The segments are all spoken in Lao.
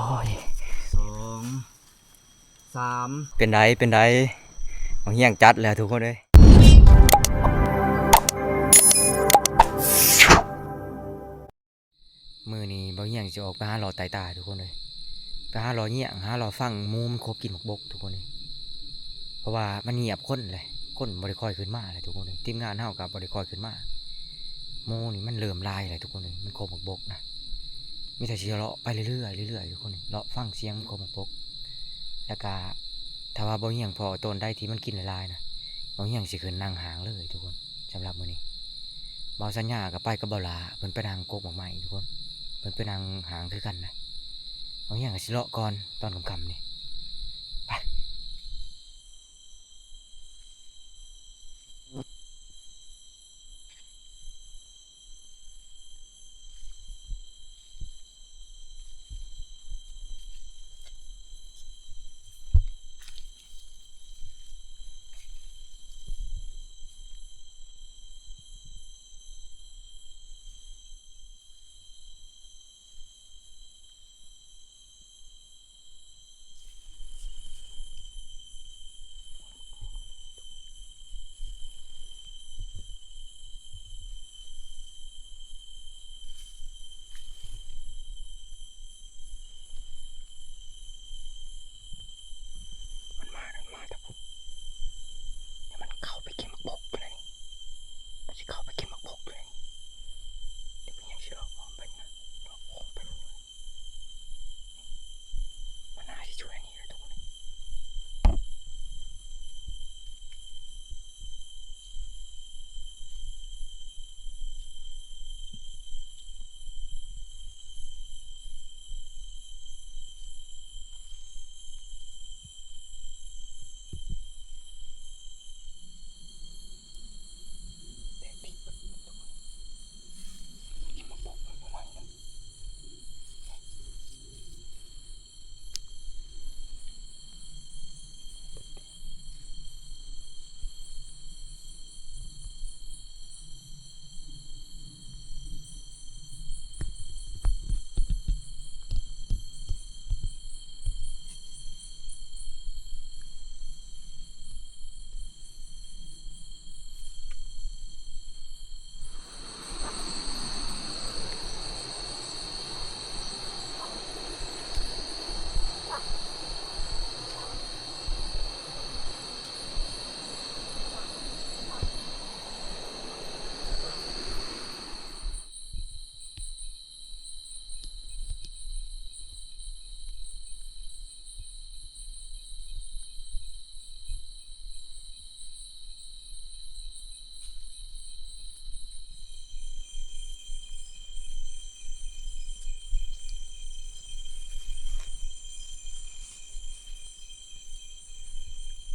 ໂອ້ຍ ສອງ ສາມ ເປັນໃດ ເປັນໃດ ບັກຮຽງຈັດແລ້ວທຸກຄົນເອີຍ. ມື້ນີ້ບ່າວຮຽງຊິອອກໄປຫາເລາະໄຕ່ຕາທຸກຄົນເອີຍ, ໄປຫາເລາະເຍຍງ ຫາເລາະຟັງໝູມັນຄົບກິນໝາກບົກທຸກຄົນເອີຍ. ເພາະວ່າມັນງຽບຄົນແຫຼະ, ຄົນບໍ່ໄດ້ຄ່ອຍຂຶ້ນມາແຫຼະທຸກຄົນເອີຍ. ທີມງານເຮົາກໍບໍ່ໄດ້ຄ່ອຍຂຶ້ນມາ. ໝູນີ້ມັນເລີ່ມຫຼາຍແລ້ວທຸກຄົນເອີຍ, ມັນຄົບໝາກບົກນະ. ມີແຕ່ຊິເລາະໄປເລື້ອຍໆ ເລື້ອຍໆທຸກຄົນເອີຍ, ເລາະຟັງສຽງມັນຄົບໝາກບົກ. ແລ້ວກະຖ້າວ່າບ່າວຮຽງພໍ້ໂຕນໃດທີ່ມັນກິນຫຼາຍໆນະ, ບ່າວຮຽງຊິຂຶ້ນນັ່ງຫ້າງເລີຍທຸກຄົນ. ສຳລັບມື້ນີ້ ບ່າວສັນຍາກໍໄປກັບບ່າວຫຼ້າ, ເພິ່ນໄປນັ່ງກົກໝາກໄມ້ທຸກຄົນ, ເພິ່ນໄປນັ່ງຫ້າງຄືກັນນະ. ບ່າວຮຽງກໍຊິເລາະກ່ອນຕອນຄ່ຳໆນີ້ ໄປ. ມັນມາແລ້ວ ມັນມາແຕ່ພຸ້ນ. ມັນເຂົ້າໄປກິນໝາກບົກຢູ່ໃນນີ້, ມັນຊິເຂົ້າໄປກິນໝາກບົກຢູ່ໃນນີ້. ດຽວມັນຍັງຊິເລາະອ້ອມໄປນີ້ນະ, ເລາະໂຄ້ງໄປພຸ້ນ. ມັນໜ້າຊິຢູ່ໃນນີ້ແຫຼະທຸກຄົນ.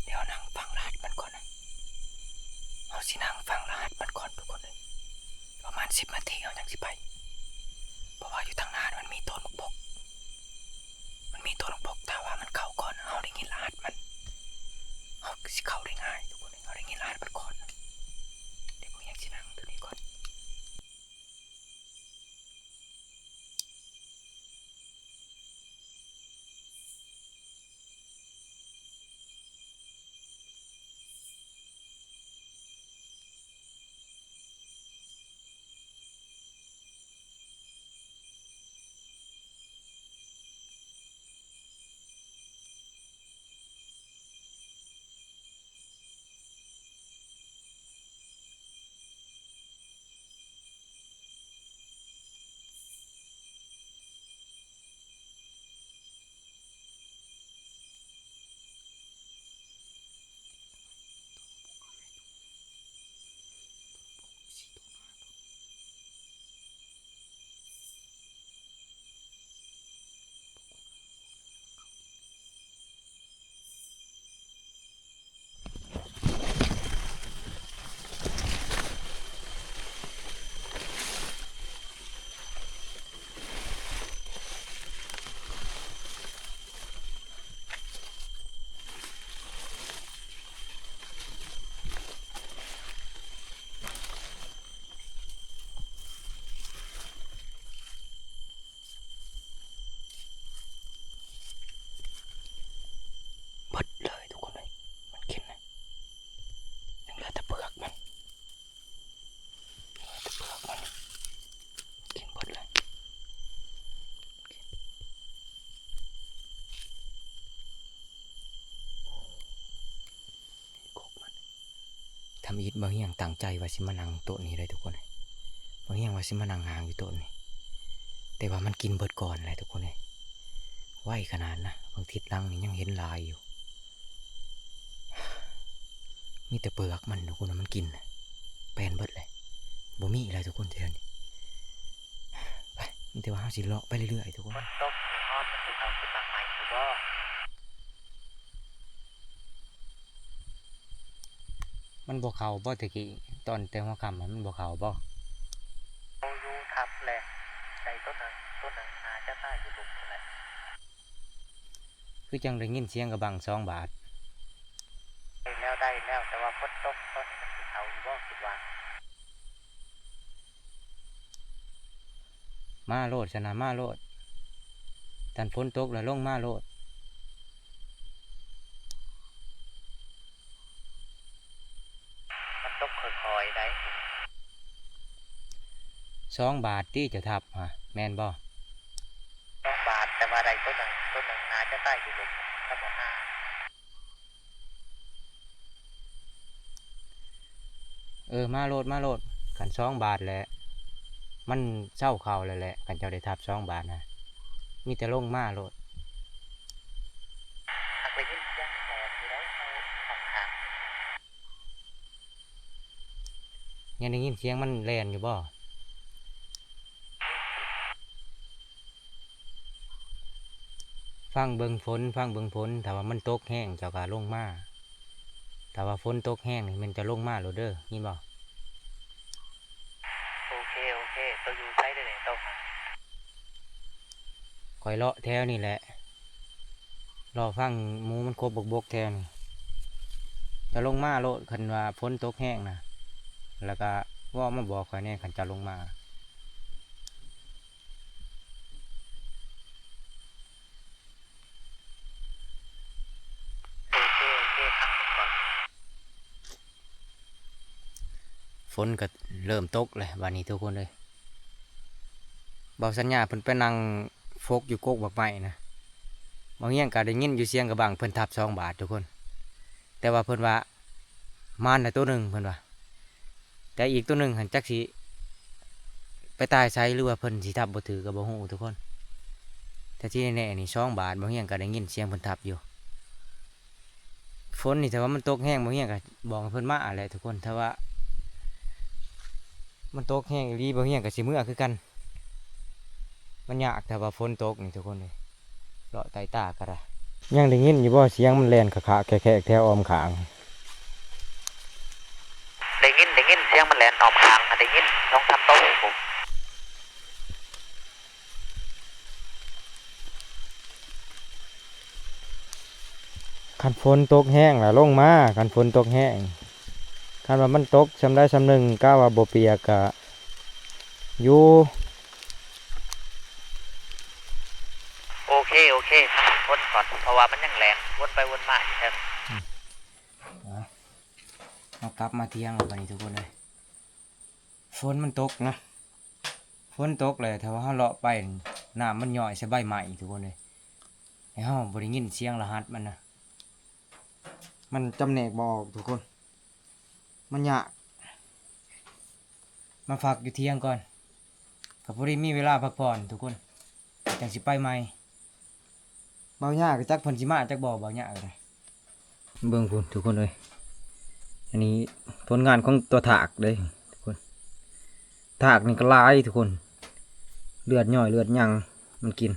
ດຽວນັ່ງຟັງລະຫັດມັນກ່ອນນະ, ເຮົາຊິນັ່ງຟັງລະຫັດມັນກ່ອນທຸກຄົນເອີຍ. ປະມານສິບນາທີເຮົາຈັ່ງຊິໄປ, ເພາະວ່າຢູ່ທາງໜ້າມັນມີຕົ້ນໝາກບົກ, ມັນມີຕົ້ນໝາກບົກ. ຖ້າວ່າມັນເຂົ້າກ່ອນ ເຮົາໄດ້ຍິນລະຫັດມັນ, ເຮົາຊິເຂົ້າໄດ້ງ່າຍທຸກຄົນເອີຍ. ເຮົາໄດ້ຍິນລະຫັດມັນກ່ອນ, ດຽວເຮົາຍັງຊິນັ່ງຢູ່ນີ້ກ່ອນ. ທຳອິດ ບ່າວຮຽງຕັ້ງໃຈວ່າຊິມານັ່ງໂຕະນີ້ເລີຍທຸກຄົນ. ບ່າວຮຽງວ່າຊິມານັ່ງຫາງຢູ່ໂຕະນີ້ ແຕ່ວ່າມັນກິນເບິດກ່ອນແຫຼະທຸກຄົນເອີຍ. ໄວຂະໜາດນະ, ເບິ່ງທິດຫຼັງນີ້ຍັງເຫັນຫຼາຍຢູ່. ມີແຕ່ເປືອກມັນທຸກຄົນ ມັນກິນ ແປນເບິດເລີຍ. ບໍ່ມີແລ້ວທຸກຄົນແຖວນີ້. ໄປ ມີແຕ່ວ່າເຮົາຊິເລາະໄປເລື້ອຍໆທຸກຄົນ. ຝົນຕົກ ມັນຊິເຂົ້າຂຶ້ນມາໃໝ່ຢູ່ບໍ່? ມັນບໍ່ເຂົ້າບໍ່ ແຕ່ກີ້ ຕອນແຕ່ຫົວຄ່ຳ ມັນບໍ່ເຂົ້າບໍ່? ເຂົ້າຢູ່ ທັບແຫຼະ ໄດ້ໂຕໜຶ່ງ ໂຕໜຶ່ງໜ້າຈະຕາຍຢູ່ລຸ່ມພຸ້ນແຫຼະ. ຄືຈັ່ງໄດ້ຍິນສຽງກະບັງສອງບາດ. ໄດ້ແລ້ວ ໄດ້ແລ້ວ ແຕ່ວ່າຝົນຕົກ ຕອນນີ້ມັນຊິເຂົ້າຢູ່ບໍ່ ຄິດວ່າ? ມາໂລດຊັ້ນນະ ມາໂລດ. ຄັນຝົນຕົກລະລົງມາໂລດ. ມັນຕົກຄ່ອຍໆໃດ໋. ສອງບາດຕິ ເຈົ້າທັບຫະ ແມ່ນບໍ່? ສອງບາດ ແຕ່ວ່າໄດ້ໂຕໜຶ່ງ ໂຕໜຶ່ງໜ້າຈະຕາຍຢູ່ລຸ່ມ ທຳມະດາ. ເອີ ມາໂລດ ມາໂລດ. ຄັນສອງບາດແຫຼະ ມັນເຊົາເຂົ້າແລ້ວແຫຼະ. ຄັນເຈົ້າໄດ້ທັບສອງບາດນະ ມີແຕ່ລົງມາໂລດ. ຫາກໄດ້ຍິນສຽງແຫຼນຢູ່ໃດ໋ ເຮົາຫ້ອງຂ້າງ. ຍັງໄດ້ຍິນສຽງມັນແລ່ນຢູ່ບໍ່? ຟັງເບິ່ງຝົນ ຟັງເບິ່ງຝົນ. ຖ້າວ່າມັນຕົກແຮງ ເຈົ້າກະລົງມາ. ຖ້າວ່າຝົນຕົກແຮງນີ້ ແມ່ນເຈົ້າລົງມາໂລດເດີ ຍິນບໍ່? ໂອເຄ ໂອເຄ. ໂຕຢູ່ໃສເດນີ້ ໂຕ? ຂ້ອຍເລາະແຖວນີ້ແຫຼະ ເລາະຟັງໝູມັນຄົບບົກໆແຖວນີ້. ເຈົ້າລົງມາໂລດ ຄັນວ່າຝົນຕົກແຮງນະ ແລ້ວກະເວົ້າມາບອກຂ້ອຍແດ່ ຄັນເຈົ້າລົງມາ. ໂອເຄ ໂອເຄ ພັກກ່ອນ. ຝົນກະເລີ່ມຕົກແລ້ວບາດນີ້ທຸກຄົນເອີຍ. ບ່າວສັນຍາເພິ່ນໄປນັ່ງຟົກຢູ່ກົກໝາກໄມ້ນະ. ບ່າວຮຽງກະໄດ້ຍິນຢູ່ສຽງກະບັງເພິ່ນທັບສອງບາດທຸກຄົນ. ແຕ່ວ່າເພິ່ນວ່າມານແລ້ວໂຕໜຶ່ງ ເພິ່ນວ່າ. ແຕ່ອີກໂຕໜຶ່ງຫັ້ນຈັກຊິໄປຕາຍໃສ ຫຼືວ່າເພິ່ນຊິທັບບໍ່ຖືກກະບໍ່ຮູ້ທຸກຄົນ. ແຕ່ທີ່ແນ່ໆນີ້ ສອງບາດ ບ່າວຮຽງກະໄດ້ຍິນສຽງເພິ່ນທັບຢູ່. ຝົນນີ້ຖ້າວ່າມັນຕົກແຮງ ບ່າວຮຽງກະບອກໃຫ້ເພິ່ນມາແຫຼະທຸກຄົນ. ຖ້າວ່າມັນຕົກແຮງອີ່ຫຼີ ບ່າວຮຽງກະຊິເມືອຄືກັນ. ມັນຍາກ ຖ້າວ່າຝົນຕົກນີ້ທຸກຄົນເອີຍ. ເລາະໃຕ້ຕາກະໄດ້. ຍັງໄດ້ຍິນຢູ່ບໍ່ ສຽງມັນແລ່ນຂະໆແຄກໆແຖວອ້ອມຂ້າງ? ໄດ້ຍິນ ໄດ້ຍິນ ສຽງມັນແລ່ນອ້ອມຂ້າງ ໄດ້ຍິນສອງສາມໂຕ. ຄັນຝົນຕົກແຮງລະລົງມາ ຄັນຝົນຕົກແຮງ. ຄັນວ່າມັນຕົກຊ່ຳໃດຊ່ຳໜຶ່ງ ກະວ່າບໍ່ປຽກກະຢູ່. ໂອເຄ ໂອເຄ ພັກຝົນກ່ອນ ເພາະວ່າມັນຍັງແລ່ນວົນໄປວົນມາຢູ່ເທິງ. ອືມ ເຮົາກັບມາຖຽງແລ້ວບາດນີ້ທຸກຄົນເອີຍ. ຝົນມັນຕົກນະ ຝົນຕົກແລ້ວ ຖ້າວ່າເຮົາເລາະໄປ ນ້ຳມັນຍ້ອຍໃສ່ໃບໄມ້ທຸກຄົນເອີຍ. ແລ້ວເຮົາບໍ່ໄດ້ຍິນສຽງລະຫັດມັນນະ ມັນຈຳແນກບໍ່ອອກທຸກຄົນ ມັນຍາກ. ມາພັກຢູ່ຖຽງກ່ອນ ກະພໍດີມີເວລາພັກຜ່ອນທຸກຄົນ ຈັ່ງຊິໄປໃໝ່. ບ່າວຍາກະຈັກເພິ່ນຊິມາຈັກບໍ່ ບ່າວຍາກະໄດ້. ເບິ່ງພຸ້ນທຸກຄົນເອີຍ ອັນນີ້ຜົນງານຂອງຕົວທາກເດ້ທຸກຄົນ. ທາກນີ້ກະຫຼາຍທຸກຄົນ ເລືອດຍ້ອຍເລືອດຫຍັງມັນກິນ.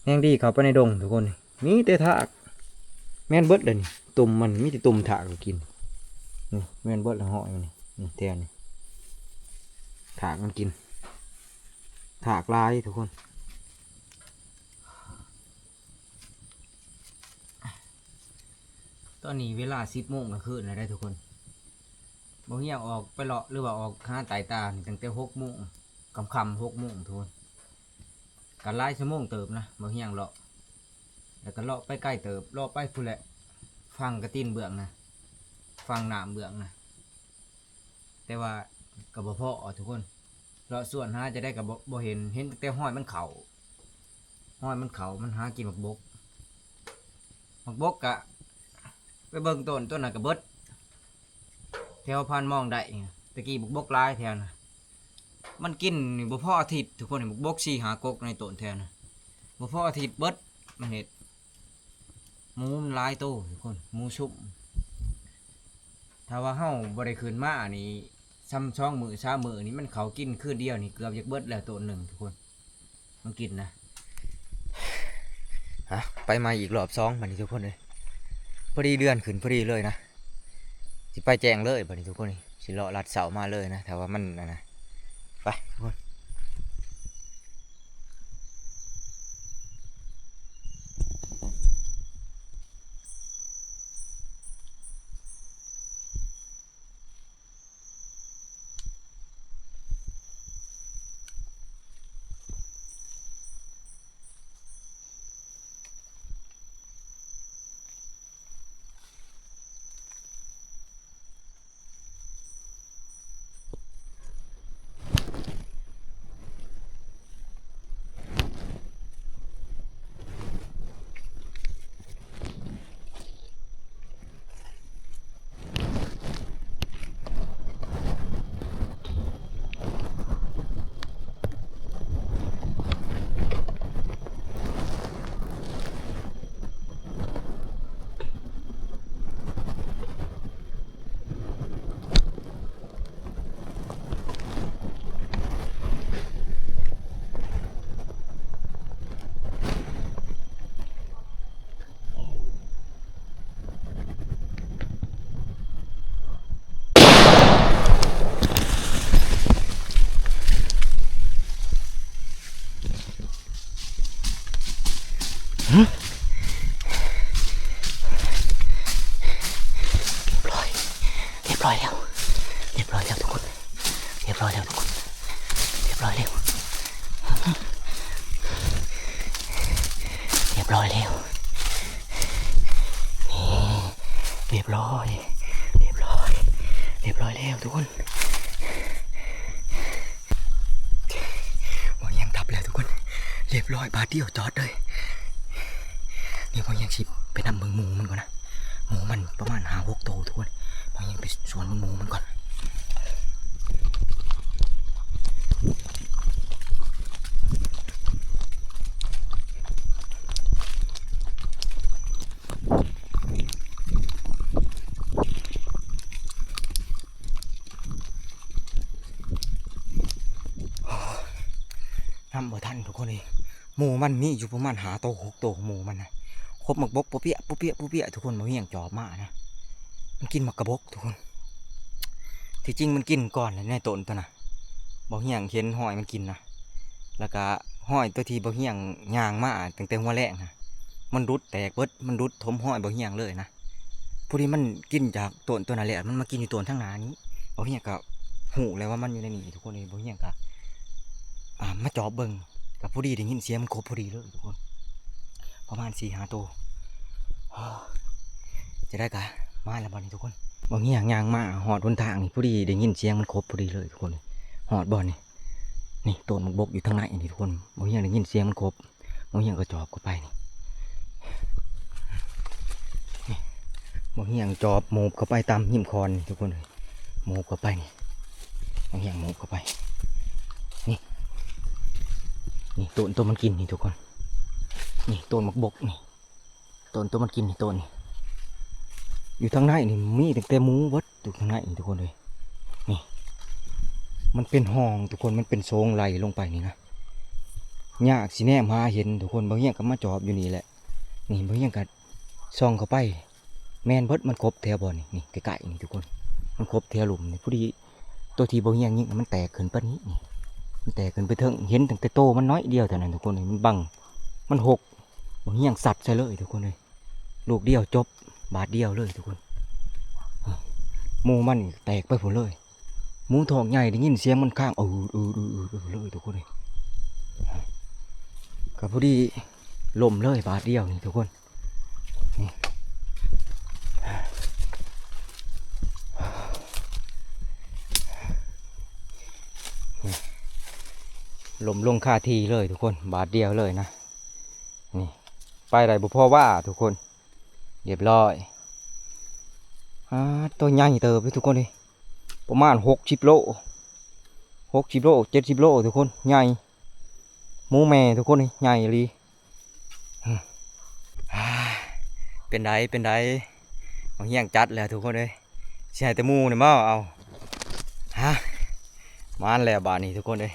ແຮງດີເຂົ້າໄປໃນດົງທຸກຄົນ ມີແຕ່ທາກ ແມ່ນເບິດເລີຍນີ້. ຕຸ່ມມັນມີແຕ່ຕຸ່ມທາກກະກິນ. ນີ້ແມ່ນເບິດລະ ຫ້ອຍມັນນີ້ ນີ້ແຖວນີ້ ທາກມັນກິນ ທາກຫຼາຍທຸກຄົນ. ຕອນນີ້ເວລາສິບໂມງກາງຄືນແລ້ວເດ້ທຸກຄົນ. ບ່າວຮຽງອອກໄປເລາະ ຫຼືວ່າອອກຫາໄຕ່ຕານີ້ຕັ້ງແຕ່ຫົກໂມງ ຄ່ຳໆຫົກໂມງທຸກຄົນ. ກະຫຼາຍຊົ່ວໂມງເຕີບນະ ບ່າວຮຽງເລາະ ແລ້ວກະເລາະໄປໄກເຕີບ ເລາະໄປພຸ້ນແຫຼະ ຝັ່ງກະຕີນເບື້ອງນະ ຝັ່ງນ້ຳເບື້ອງນະ. ແຕ່ວ່າກະບໍ່ພໍທຸກຄົນ ເລາະສວນຫາຈັ່ງໃດກະບໍ່ ບໍ່ເຫັນ ເຫັນແຕ່ຮອຍມັນເຂົ້າ ຮອຍມັນເຂົ້າ ມັນຫາກິນໝາກບົກ. ໝາກບົກກະໄປເບິ່ງຕົ້ນ ຕົ້ນນັ້ນກະເບິດ ແຖວພານມອງໄດ້ ຕະກີ້ບັກບົກຫຼາຍແຖວນະ ມັນກິນນີ້ບໍ່ພໍອາທິດ ທຸກຄົນ. ບັກບົກສີ່ຫ້າກົກໃນຕົ້ນແຖວນະ ບໍ່ພໍອາທິດເບິດ ມັນເຮັດ ໝູມັນຫຼາຍໂຕ ທຸກຄົນ ໝູຊຸມ. ຖ້າວ່າເຮົາບໍ່ໄດ້ຂຶ້ນມານີ້ ຊ່ຳສອງມື້ສາມມື້ນີ້ ມັນເຂົ້າກິນຄືນດຽວນີ້ເກືອບຢາກເບິດແລ້ວໂຕໜຶ່ງ ທຸກຄົນ. ມັນກິນນະ ຮະ ໄປໃໝ່ອີກລອບສອງບາດນີ້ ທຸກຄົນເອີຍ. ພໍດີເດືອນຂຶ້ນພໍດີເລີຍນະ ຊິໄປແຈ້ງເລີຍບາດນີ້ ທຸກຄົນເອີຍ. ຊິເລາະລັດເຊົ້າມາເລີຍນະ ຖ້າວ່າມັນອັນນະ ໄປ ທຸກຄົນ. ຮຽບຮ້ອຍ ຮຽບຮ້ອຍແລ້ວ ຮຽບຮ້ອຍແລ້ວທຸກຄົນ ຮຽບຮ້ອຍແລ້ວທຸກຄົນ ຮຽບຮ້ອຍແລ້ວ ຮຽບຮ້ອຍແລ້ວ ນີ້ ຮຽບຮ້ອຍ ຮຽບຮ້ອຍ ຮຽບຮ້ອຍແລ້ວທຸກຄົນ. ບ່າວຮຽງດັບແລ້ວທຸກຄົນ ຮຽບຮ້ອຍ ບາດດຽວຈອດເລີຍ. ນີ້ບ່າວຮຽງຊິໄປນຳເບິ່ງໝູມັນກ່ອນນະ ໝູມັນປະມານຫ້າຫົກໂຕທຸກຄົນ. ບ່າວຮຽງໄປສວນເບິ່ງໝູມັນກ່ອນ. ນຳບໍ່ທັນທຸກຄົນເອີຍ ໝູມັນມີຢູ່ປະມານຫ້າໂຕຫົກໂຕ ໝູມັນນະ ຄົບໝາກບົກປົວເປຍະ ປົວເປຍະ ປົວເປຍະ ທຸກຄົນ. ບ່າວຮຽງຈອບມານະ ມັນກິນໝາກກະບົກທຸກຄົນ. ທີ່ຈິງມັນກິນກ່ອນແຫຼະໃນຕົ້ນໂຕນະ ບ່າວຮຽງເຫັນຮອຍມັນກິນນະ ແລ້ວກະຮອຍໂຕທີ່ບ່າວຮຽງຍ່າງມາຕັ້ງແຕ່ຫົວແລງນະ ມັນຫຼຸດແຕກເບິດ ມັນຫຼຸດຖົມຮອຍບ່າວຮຽງເລີຍນະ. ພໍດີມັນກິນຈາກຕົ້ນໂຕນັ້ນແລ້ວ ມັນມາກິນຢູ່ຕົ້ນທາງໜ້ານີ້ ບ່າວຮຽງກະຮູ້ແລ້ວວ່າມັນຢູ່ໃນນີ້ທຸກຄົນເອີຍ. ບ່າວຮຽງກະ ອ່າ ມາຈອບເບິ່ງ ກະພໍດີໄດ້ຍິນສຽງມັນຄົບພໍດີເລີຍທຸກຄົນ ປະມານສີ່ຫ້າໂຕ. ຈະໄດ້ກະມາແລ້ວບັດນີ້ທຸກຄົນ. ບ່າວຮຽງຍ່າງມາຮອດຫົນທາງນີ້ ພໍດີໄດ້ຍິນສຽງມັນຄົບພໍດີເລີຍທຸກຄົນ. ຮອດບໍ່ນີ້? ນີ້ ຕົ້ນໝາກບົກຢູ່ທາງໃນນີ້ທຸກຄົນ. ບ່າວຮຽງໄດ້ຍິນສຽງມັນຄົບ ບ່າວຮຽງກະຈອບເຂົ້າໄປນີ້ ນີ້ ບ່າວຮຽງຈອບໂມບເຂົ້າໄປຕາມຮິມຄອນນີ້ທຸກຄົນເອີຍ. ໂມບເຂົ້າໄປນີ້ ບ່າວຮຽງໂມບເຂົ້າໄປ ນີ້ ນີ້ ຕົ້ນໂຕມັນກິນນີ້ທຸກຄົນ. ນີ້ ຕົ້ນໝາກບົກນີ້ ຕົ້ນໂຕມັນກິນນີ້ ຕົ້ນນີ້ ຢູ່ທາງໃນນີ້ມີຕັ້ງແຕ່ໝູເບິດ ຢູ່ທາງໃນນີ້ທຸກຄົນເອີຍ. ນີ້ ມັນເປັນຮ່ອງທຸກຄົນ ມັນເປັນໂຊງໄຫຼລົງໄປນີ້ນະ ຍາກຊິແນມຫາເຫັນທຸກຄົນ. ບ່າວຮຽງກະມາຈອບຢູ່ນີ້ແຫຼະ. ນີ້ ບ່າວຮຽງກະສ່ອງເຂົ້າໄປ ແມ່ນເບິດ ມັນຄົບແຖວບ່ອນນີ້ ນີ້ ໃກ້ໆນີ້ທຸກຄົນ ມັນຄົບແຖວລຸ່ມນີ້. ພໍດີໂຕທີ່ບ່າວຮຽງຍິງມັນແຕກຂຶ້ນປານນີ້ ນີ້ ມັນແຕກຂຶ້ນໄປເທິງ ເຫັນຕັ້ງແຕ່ໂຕມັນໜ້ອຍດຽວເທົ່ານັ້ນທຸກຄົນ. ນີ້ ມັນບັງ ມັນຫົກ ບ່າວຮຽງຊັດໃສ່ເລີຍທຸກຄົນເອີຍ. ລູກດຽວຈົບ ບາດດຽວເລີຍທຸກຄົນ. ໝູມັນແຕກໄປພຸ້ນເລີຍ. ໝູທ້ອງໃຫຍ່ໄດ້ຍິນສຽງມັນຄ້າງ ອືດໆໆໆເລີຍທຸກຄົນເອີຍ. ກະພໍດີລົ້ມເລີຍບາດດຽວນີ້ທຸກຄົນ. ນີ້ ນີ້ ລົ້ມລົງຄາທີ່ເລີຍທຸກຄົນ ບາດດຽວເລີຍນະ. ນີ້ ໄປໄດ້ບໍ່ພໍວ່າທຸກຄົນ. ຮຽບຮ້ອຍ ອາ ໂຕໃຫຍ່ເຕີບເລີຍທຸກຄົນເອີຍ. ປະມານຫົກສິບໂລ ຫົກສິບໂລ ເຈັດສິບໂລ ທຸກຄົນ ໃຫຍ່ ໝູແມ່ ທຸກຄົນ ໃຫຍ່ອີ່ຫຼີ. ເປັນໃດ ເປັນໃດ ບັກຮຽງຈັດແລ້ວ ທຸກຄົນເອີຍ. ຊິໃຫ້ແຕ່ໝູນີ້ມາເອົາ ຮະ ມາແລ້ວບາດນີ້ ທຸກຄົນເອີຍ.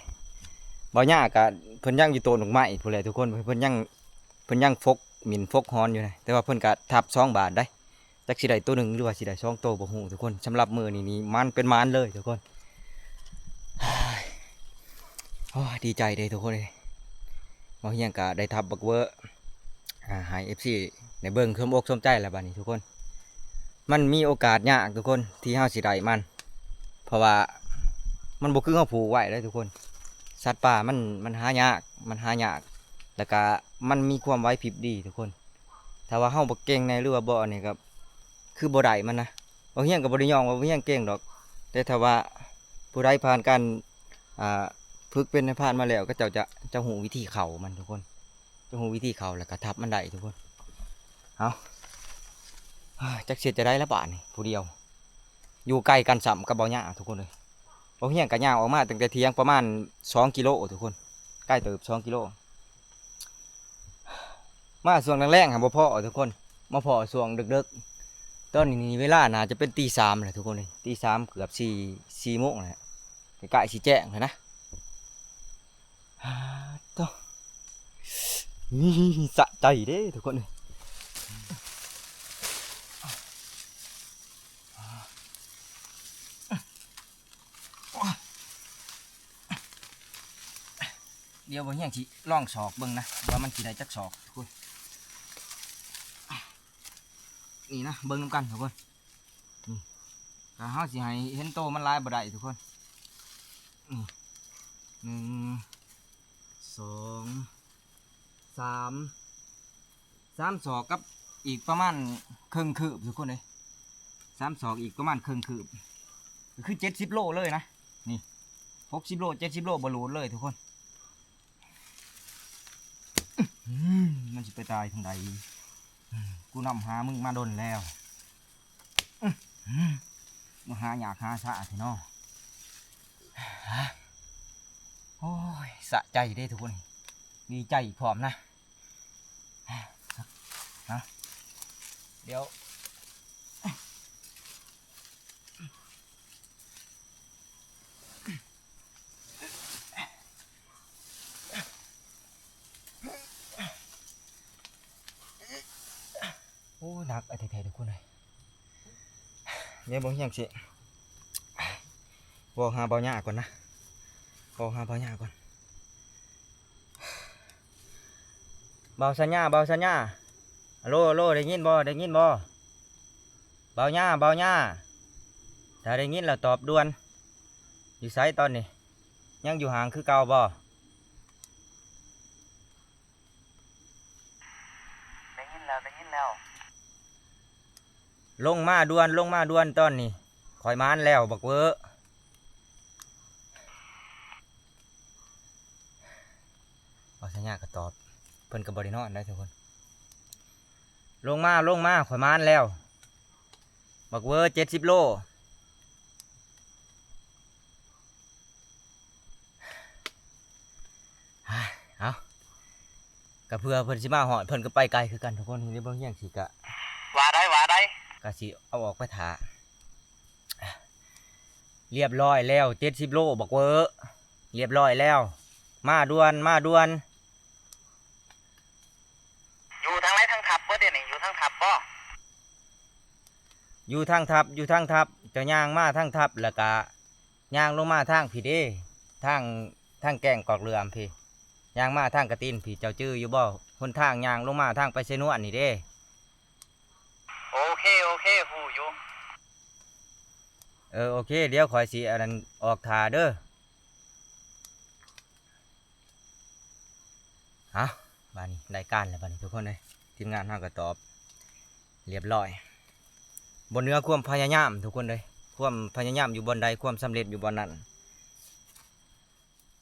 ເບົາຫຍ້າກະ ເພິ່ນຍັງຢູ່ໂຕດອກໄມ້ພຸ້ນແຫຼະ ທຸກຄົນ ເພິ່ນຍັງ ເພິ່ນຍັງຟົກໝິ່ນຟົກຫອນຢູ່ນະ ແຕ່ວ່າເພິ່ນກະທັບສອງບາດໃດ໋. ຈັກຊິໄດ້ໂຕໜຶ່ງ ຫຼືວ່າຊິໄດ້ສອງໂຕ ບໍ່ຮູ້ ທຸກຄົນ. ສຳລັບມື້ນີ້ນີ້ ໝານເປັນໝານເລີຍ ທຸກຄົນ. ໂອ້ຍ ດີໃຈເດ້ ທຸກຄົນເອີຍ. ເບົາຮຽງກະໄດ້ທັບບັກເວີ ອ່າ ໃຫ້ເອັຟຊີໄດ້ເບິ່ງ ຊົມອົກຊົມໃຈແລ້ວບາດນີ້ ທຸກຄົນ. ມັນມີໂອກາດຍາກ ທຸກຄົນ ທີ່ເຮົາຊິໄດ້ມັນ ເພາະວ່າມັນບໍ່ຄືເຮົາຜູກໄວ້ເດ້ ທຸກຄົນ. ສັດປ່າມັນ ມັນຫາຍາກ ມັນຫາຍາກ ແລ້ວກະມັນມີຄວາມໄຫວພິບດີ ທຸກຄົນ. ຖ້າວ່າເຮົາບໍ່ເກັ່ງແດ່ ຫຼືວ່າບໍ່ອັນນີ້ ກໍຄືບໍ່ໄດ້ມັນນະ. ເບົາຮຽງກໍບໍ່ໄດ້ຍ້ອງວ່າເບົາຮຽງເກັ່ງດອກ ແຕ່ຖ້າວ່າຜູ້ໃດຜ່ານການ ອ່າ ຝຶກເປັນນາຍພານມາແລ້ວ ເຂົາເຈົ້າຈະ ຈະຮູ້ວິທີເຂົ້າມັນ ທຸກຄົນ. ຈະຮູ້ວິທີເຂົ້າ ແລ້ວກໍທັບມັນໄດ້ ທຸກຄົນ. ເອົາ ຈັກຊິເຮັດຈັ່ງໃດລະບາດນີ້ ຜູ້ດຽວ ຢູ່ໃກ້ກັນຊ້ຳກັບເບົາຫຍ້າ ທຸກຄົນເອີຍ. ເບົາຮຽງກໍຍ່າງອອກມາຕັ້ງແຕ່ທ່ຽງປະມານສອງກິໂລ ທຸກຄົນ ໃກ້ເຕີບ ສອງກິໂລ. ມາຊ່ວງແລງໆ ຫາບໍ່ພໍ້ ທຸກຄົນ ມາພໍ້ຊ່ວງເດິກໆ. ຕອນນີ້ນີ້ເວລາໜ້າຈະເປັນຕີສາມແລ້ວ ທຸກຄົນເອີຍ ຕີສາມ ເກືອບສີ່ ສີ່ໂມງແລ້ວ ໃກ້ໆຊິແຈ້ງແລ້ວນະ. ໂຕ ນີ້ ສະໃຈເດ້ ທຸກຄົນເອີຍ. ດຽວເບົາຮຽງຊິລອງສອກເບິ່ງນະ ວ່າມັນຊິໄດ້ຈັກສອກ ທຸກຄົນ. ນີ້ນະ ເບິ່ງນຳກັນ ທຸກຄົນ. ນີ້ ຖ້າເຮົາຊິໃຫ້ເຫັນໂຕມັນຫຼາຍບໍ່ໄດ້ ທຸກຄົນ. ນີ້ ໜຶ່ງ ສອງ ສາມ ສາມສອກກັບອີກປະມານເຄິ່ງຄືບ ທຸກຄົນເອີຍ. ສາມສອກອີກປະມານເຄິ່ງຄືບ ກໍຄືເຈັດສິບໂລເລີຍນະ. ນີ້ ຫົກສິບໂລ ເຈັດສິບໂລ ບໍ່ຫຼູດເລີຍ ທຸກຄົນ. ອືມ ມັນຊິໄປຕາຍທາງໃດ? ອືມ ກູນຳຫາມຶງມາດົນແລ້ວ. ອືມ ມາຫາຍາກຫາຊາແທ້ເນາະ. ໂອ້ຍ ສະໃຈເດ້ທຸກຄົນ ດີໃຈອີກພ້ອມນະ. ເອົາ ດຽວ ໂອ້ ໜັກແທ້ໆ ທຸກຄົນເອີຍ. ດຽວເບິ່ງຫຍັງຊິ ເວົ້າຫາເບົາຫຍ້າກ່ອນນະ ເວົ້າຫາເບົາຫຍ້າກ່ອນ. ເບົາສັນຍາ ເບົາສັນຍາ ອາໂລ ອາໂລ ໄດ້ຍິນບໍ່ ໄດ້ຍິນບໍ່? ເບົາຫຍ້າ ເບົາຫຍ້າ ຖ້າໄດ້ຍິນແລ້ວຕອບດ່ວນ. ຢູ່ໃສຕອນນີ້? ຍັງຢູ່ຫ້າງຄືເກົ່າບໍ່? ໄດ້ຍິນແລ້ວ ໄດ້ຍິນແລ້ວ. ລົງມາດ່ວນ ລົງມາດ່ວນຕອນນີ້ ຂ້ອຍມານແລ້ວບັກເວີ. ເບົາສັນຍາກໍຕອບ ເພິ່ນກໍບໍ່ໄດ້ນອນໄດ໋ທຸກຄົນ. ລົງມາ ລົງມາ ຂ້ອຍມານແລ້ວ ບັກເວີ ເຈັດສິບໂລ. ເອົາ ກໍເພື່ອເພິ່ນຊິມາຮອດ ເພິ່ນກໍໄປໄກຄືກັນທຸກຄົນ. ດຽວເບິ່ງຫຍັງຊິກະ ວ່າໄດ້ ວ່າໄດ້ ກະຊິເອົາອອກໄປຖ້າ. ລຽບຮ້ອຍແລ້ວ ເຈັດສິບໂລ ບັກເວີ ລຽບຮ້ອຍແລ້ວ. ມາດ່ວນ ມາດ່ວນ. ຢູ່ທາງໃດ ທາງທັບບໍ່ ດຽວນີ້ ຢູ່ທາງທັບບໍ່? ຢູ່ທາງທັບ ຢູ່ທາງທັບ. ເຈົ້າຍ່າງມາທາງທັບ ແລ້ວກະຍ່າງລົງມາທາງພີ້ເດ້ ທາງ ທາງແກ້ງກອກເຫຼືອມພີ້. ຍ່າງມາທາງກະຕີນພີ້ ເຈົ້າຈື່ຢູ່ບໍ່? ຫົນທາງຍ່າງລົງມາທາງໄປໄຊນວນນີ້ເດ້. ໂອເຄ ໂອເຄ ຮູ້ຢູ່. ເອີ ໂອເຄ ດຽວຂ້ອຍຊິອັນນັ້ນອອກຖ້າເດີ. ເອົາ ບາດນີ້ໄດ້ການແລ້ວ ບາດນີ້ທຸກຄົນເອີຍ ທີມງານເຮົາກໍຕອບລຽບຮ້ອຍ. ບໍ່ເໜືອຄວາມພະຍາຍາມທຸກຄົນເອີຍ ຄວາມພະຍາຍາມຢູ່ບ່ອນໃດ ຄວາມສຳເລັດຢູ່ບ່ອນນັ້ນ.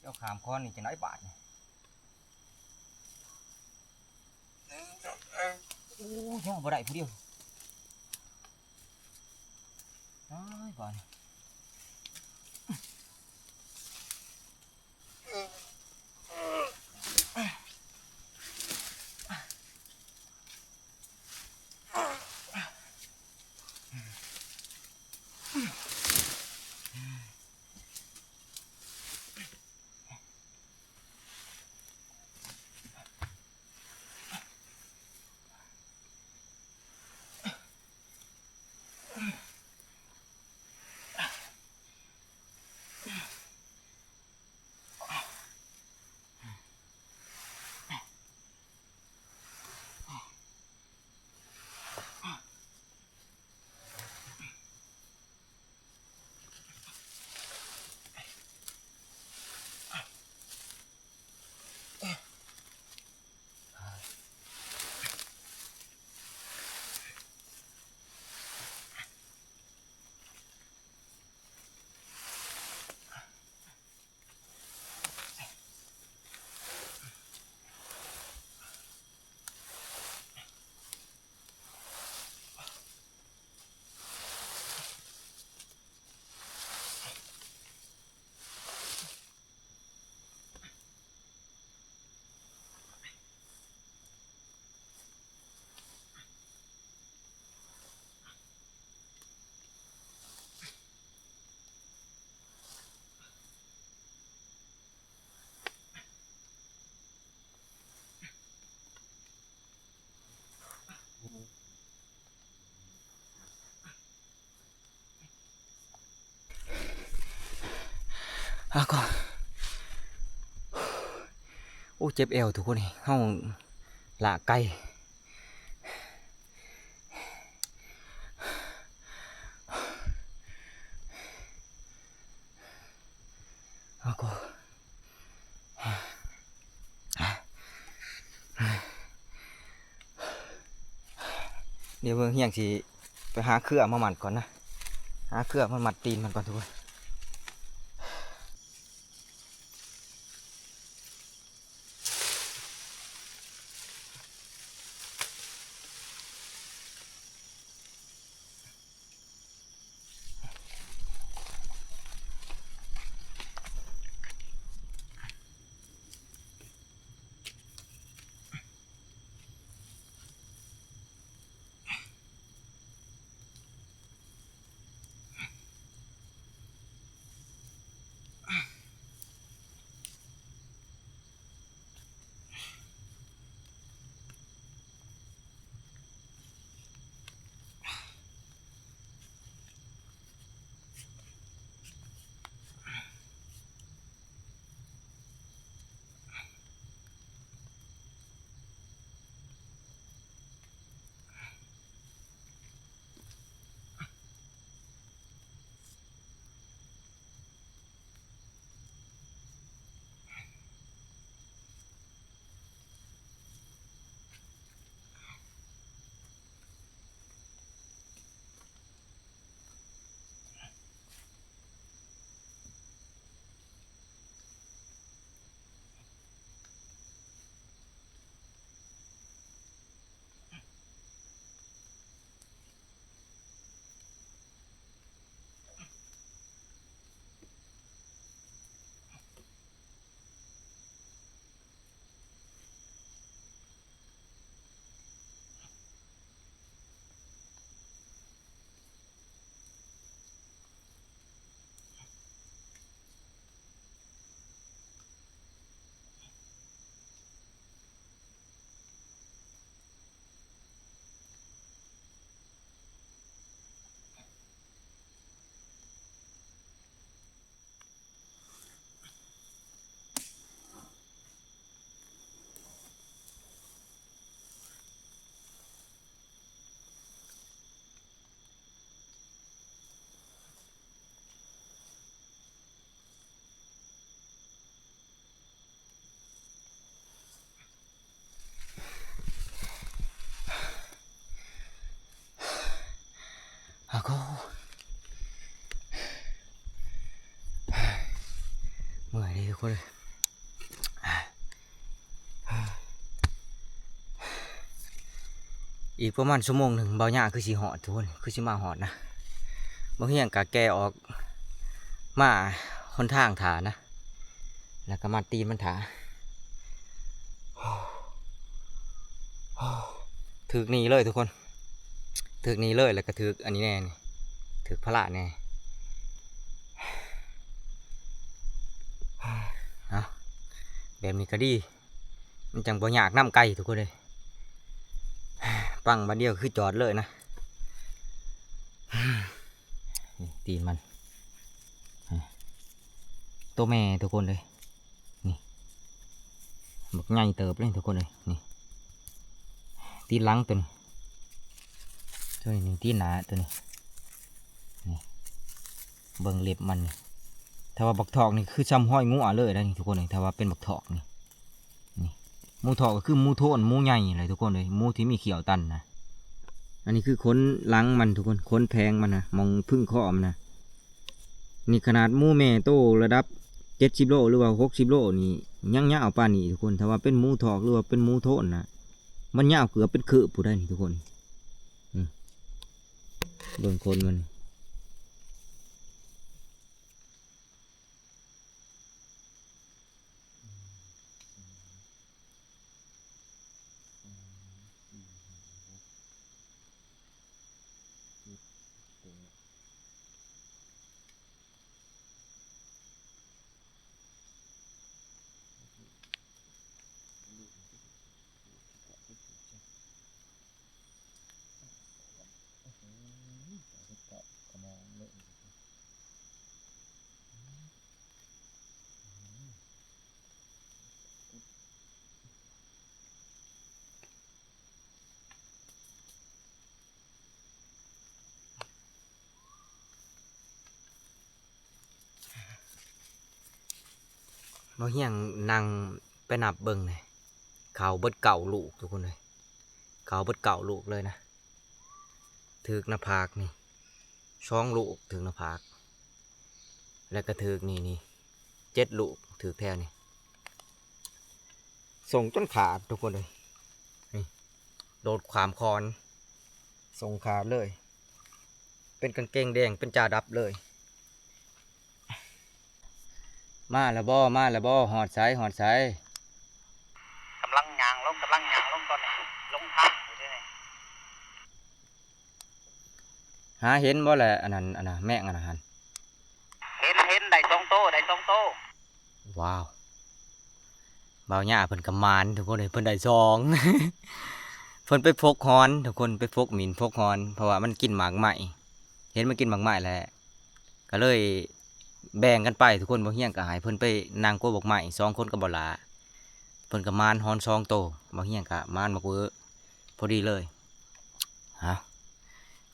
ເຈົ້າຂ້າມຄອນນີ້ຈັ່ງໃດບາດນີ້? ໂອ້ຍ ຍັງບໍ່ໄດ້ຜູ້ດຽວ. ຕາຍບາດນີ້ อาก็ โอ้ เจ็บแอวทุกคน เฮาลากไก่ อาก็ เดี๋ยวเบิ่งเฮียงสิไปหาเครือมามัดก่อนนะ หาเครือมามัดตีนมันก่อนทุกคน อาโก เมื่อยเด้ทุกคนเอ้ย อีกประมาณชั่วโมงหนึ่ง เบาหญ้าคือสิฮอดทุกคน คือสิมาฮอดนะ บ่เฮียงกะแก่ออกมาหนทางถ่านะ ແລ້ວກໍມັດຕີນມັນຖ້າ ຖືກນີ້ເລີຍທຸກຄົນ ຖືກນີ້ເລີຍ ແລ້ວກໍຖືກອັນນີ້ແດ່ນີ້ ຖືກພະລາດແດ່ ເອົາ ແບບນີ້ກໍດີ ມັນຈັ່ງບໍ່ຍາກນຳໄກ່ທຸກຄົນເອີຍ ປັ້ງບາດດຽວຄືຈອດເລີຍນະ ນີ້ຕີນມັນ ໂຕແມ່ທຸກຄົນເອີຍ ນີ້ ບັກໃຫຍ່ເຕີບເລີຍທຸກຄົນເອີຍ ນີ້ ຕີນຫຼັງໂຕນີ້ ໂຕນີ້ຕີນໜ້າໂຕນີ້ ນີ້ ເບິ່ງເລັບມັນ ຖ້າວ່າບັກຖອກນີ້ຄືຊ່ຳຮອຍງົວເລີຍນະນີ້ທຸກຄົນເອີຍ ຖ້າວ່າເປັນບັກຖອກນີ້ ນີ້ ໝູຖອກກໍຄືໝູໂທນ ໝູໃຫຍ່ແຫຼະທຸກຄົນເອີຍ ໝູທີ່ມີຂ້ຽວຕັນນະ ອັນນີ້ຄືຂົນຫຼັງມັນທຸກຄົນ ຂົນແຜງມັນນະ ໝ່ອງພຶງຄໍມັນນະ ນີ້ຂະໜາດໝູແມ່ໂຕລະດັບເຈັດສິບໂລ ຫຼືວ່າຫົກສິບໂລນີ້ ຍັງຍາວປານນີ້ທຸກຄົນ ຖ້າວ່າເປັນໝູຖອກ ຫຼືວ່າເປັນໝູໂທນນະ ມັນຍາວເກືອບເປັນຄືບພຸ້ນໃດນີ້ທຸກຄົນ ອືມ ເບິ່ງຂົນມັນ ບໍ່ຮຽງນັ່ງໄປນັບເບິ່ງແດ່ ເຂົ້າເບິດເກົ້າລູກທຸກຄົນເອີຍ ເຂົ້າເບິດເກົ້າລູກເລີຍນະ ຖືກໜ້າຜາກນີ້ສອງລູກ ຖືກໜ້າຜາກ ແລ້ວກໍຖືກນີ້ ນີ້ເຈັດລູກ ຖືກແຖວນີ້ ສົ່ງຈົນຂາດທຸກຄົນເອີຍ ນີ້ ໂດດຂ້າມຄອນ ສົ່ງຂາດເລີຍ ເປັນກາງເກງແດງ ເປັນຈ່າດັບເລີຍ ມາແລ້ວບໍ່ ມາແລ້ວບໍ່ ຮອດໃສ ຮອດໃສ ກຳລັງຍ່າງລົງ ກຳລັງຍ່າງລົງຕອນນີ້ ລົງທາງຢູ່ເດ້ນີ້ ຫາເຫັນບໍ່ແຫຼະ ອັນນັ້ນ ອັນນະ ແມງອັນນັ້ນຫັ້ນ ເຫັນ ເຫັນ ໄດ້ສອງໂຕ ໄດ້ສອງໂຕ ວ້າວ ບ່າວຫຍ້າເພິ່ນກໍໝານທຸກຄົນເອີຍ ເພິ່ນໄດ້ສອງ ເພິ່ນໄປຟົກຮອນທຸກຄົນ ໄປຟົກໝິ່ນຟົກຮອນ ເພາະວ່າມັນກິນໝາກໄມ້ ເຫັນມັນກິນໝາກໄມ້ແຫຼະ ກໍເລີຍແບ່ງກັນໄປທຸກຄົນ ບ່າວຮຽງກໍໃຫ້ເພິ່ນໄປນັ່ງກົກໝາກໄມ້ ສອງຄົນກັບບ່າວຫຼ້າ ເພິ່ນກໍໝານຮອນສອງໂຕ ບ່າວຮຽງກໍໝານໝາກເວີ ພໍດີເລີຍ ເອົ້າ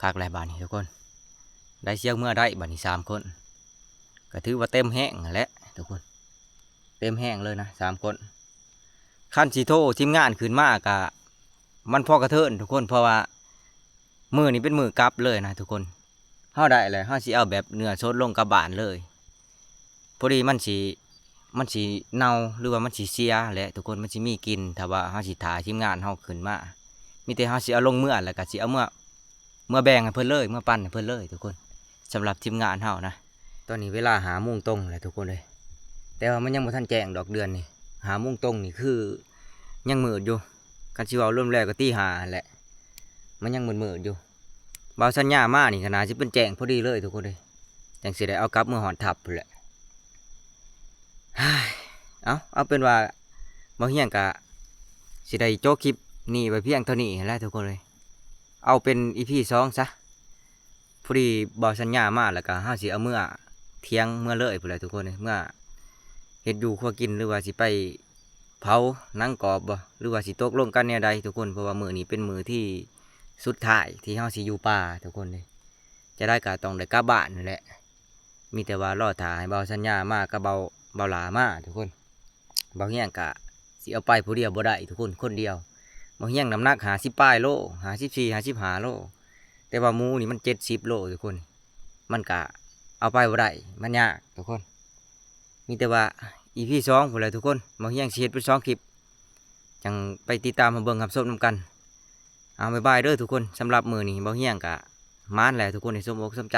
ຄັກແລ້ວບາດນີ້ທຸກຄົນ ໄດ້ຊຽວເມືອໄດ້ບາດນີ້ສາມຄົນ ກໍຖືວ່າເຕັມແຮງຫັ້ນແຫຼະທຸກຄົນ ເຕັມແຮງເລີຍນະສາມຄົນ ຄັນຊິໂທທີມງານຂຶ້ນມາກະ ມັນພໍກະເທີນທຸກຄົນ ເພາະວ່າມື້ນີ້ເປັນມື້ກັບເລີຍນະທຸກຄົນ ເຮົາໄດ້ແລ້ວ ເຮົາຊິເອົາແບບເນື້ອສົດລົງກັບບ້ານເລີຍ ພໍດີມັນຊິ ມັນຊິເນົ່າ ຫຼືວ່າມັນຊິເສຍແຫຼະທຸກຄົນ ມັນຊິມີກິ່ນ ຖ້າວ່າເຮົາຊິຖ້າທີມງານເຮົາຂຶ້ນມາ ມີແຕ່ເຮົາຊິເອົາລົງເມືອ ແລ້ວກະຊິເອົາເມືອ ເມືອແບ່ງໃຫ້ເພິ່ນເລີຍ ເມືອປັນໃຫ້ເພິ່ນເລີຍທຸກຄົນ ສຳລັບທີມງານເຮົານະ ຕອນນີ້ເວລາຫ້າໂມງຕົງແລ້ວທຸກຄົນເອີຍ ແຕ່ວ່າມັນຍັງບໍ່ທັນແຈ້ງດອກ ເດືອນນີ້ ຫ້າໂມງຕົງນີ້ຄືຍັງມືດຢູ່ ຄັນຊິເວົ້າລວມແລ້ວກໍຕີຫ້າຫັ້ນແຫຼະ ມັນຍັງມືດໆຢູ່ ບ່າວສັນຍາມານີ້ກໍໜ້າຊິເປັນແຈ້ງພໍດີເລີຍທຸກຄົນເອີຍ ຈັ່ງຊິໄດ້ເອົາກັບເມືອຮອດທັບພຸ້ນແຫຼະ ເອົ້າ ເອົາເປັນວ່າບ່າວຮຽງກະຊິໄດ້ໂຈະຄລິບນີ້ໄວ້ພຽງເທົ່ານີ້ຫັ້ນແຫຼະທຸກຄົນເອີຍ ເອົາເປັນອີພີສອງຊະ ພໍດີບ່າວສັນຍາມາ ແລ້ວກະເຮົາຊິເອົາເມືອຖຽງເມືອເລີຍພຸ້ນແຫຼະທຸກຄົນເອີຍ ເມືອເຮັດຢູ່ຄົວກິນ ຫຼືວ່າຊິໄປເຜົາໜັງກອບບໍ່ ຫຼືວ່າຊິຕົກລົງກັນແນວໃດທຸກຄົນ ເພາະວ່າມື້ນີ້ເປັນມື້ທີ່ສຸດທ້າຍທີ່ເຮົາຊິຢູ່ປ່າທຸກຄົນເອີຍ ຈະໄດ້ກໍຕ້ອງໄດ້ກັບບ້ານຫັ້ນແຫຼະ ມີແຕ່ວ່າລໍຖ້າໃຫ້ບ່າວສັນຍາມາກັບບ່າວ ບ່າວຫຼ້າມາທຸກຄົນ ບ່າວຮຽງກະຊິເອົາໄປຜູ້ດຽວບໍ່ໄດ້ທຸກຄົນ ຄົນດຽວ ບ່າວຮຽງນ້ຳໜັກຫ້າສິບປາຍໂລ ຫ້າສິບສີ່ ຫ້າສິບຫ້າໂລ ແຕ່ວ່າໝູນີ້ມັນເຈັດສິບໂລທຸກຄົນ ມັນກະເອົາໄປບໍ່ໄດ້ ມັນຍາກທຸກຄົນ ມີແຕ່ວ່າອີພີສອງພຸ້ນແຫຼະທຸກຄົນ ບ່າວຮຽງຊິເຮັດເປັນສອງຄລິບ ຈັ່ງໄປຕິດຕາມຮັບເບິ່ງຮັບຊົມນຳກັນ ເອົາ ບາຍບາຍເດີທຸກຄົນ ສຳລັບມື້ນີ້ບ່າວຮຽງກະໝານແຫຼະທຸກຄົນ ໃຫ້ສົມອົກສົມໃຈ